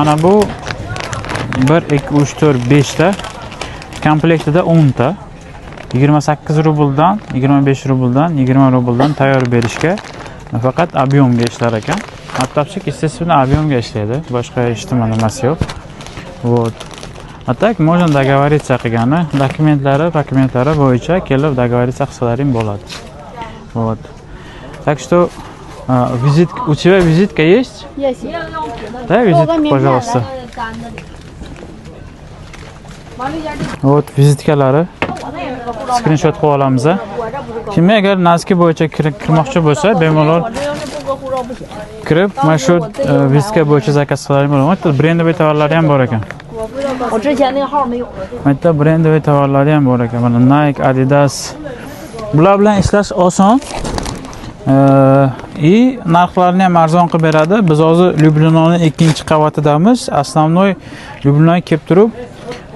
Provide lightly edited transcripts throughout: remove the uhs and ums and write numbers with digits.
Mana bu 1, 2, 3, 4, 5 ta. Komplektida 10 ta. 28 rubldan, 25 rubldan, 20 rubldan tayyor berishga, faqat объем ga ishlar ekan. Оптовщик, естественно, объем ga ishlaydi. Boshqa hech nima nimasi yo'q. Вот. А так можно договориться qilgani, dokumentlari bo'yicha kelib договориться qilsalaring bo'ladi. Вот. Так что визит, у тебя визитка есть? Есть. Дай визитку, пожалуйста. Вот vizitkalari. Skrinshot qilib olamiz. A. Kim agar носки bo'yicha kirmoqchi bo'lsa, bemalol kirib, mana shu vizitka bo'yicha zakaz qilaring bo'ladi. Bu yerda брендовый tovarlari ham bor ekan. 我之前那个号没有了。 Bu yerda брендовый tovarlari ham bor ekan. Mana Nike, Adidas. Bular bilan ishlash oson. И narxlarni ham arzon qilib beradi. Biz hozir Lyublinoni ikkinchi qavatidamiz. Основной Lyublinoga kelib turib,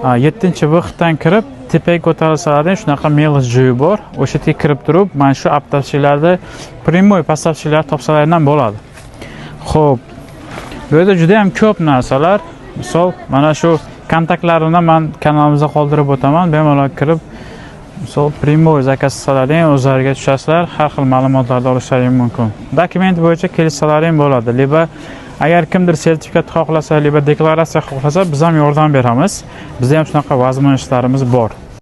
7-выход dan kirib, tepaga ko'tarilsalaring, shunaqa мелочь joyi bor. O'sha yerga kirib turib, mana shu оптовщик larda, прямой поставщик lar topsalaring ham bo'ladi. Xo'p. Bu yerda juda ham ko'p narsalar. Misol, mana shu kontaktlarini man kanalimizda qoldirib o'taman. Bemalol kirib, misol, прямой zakaz qilsalaring, o'zlariga tushasizlar, har xil ma'lumotlarni olishlaring mumkin. Dokument bo'yicha kelishsalaring bo'ladi. Либо agar kimdir sertifikat xohlasa, либо deklaratsiya xohlasa, biz ham yordam beramiz. Bizda ham shunaqa возможность larimiz bor.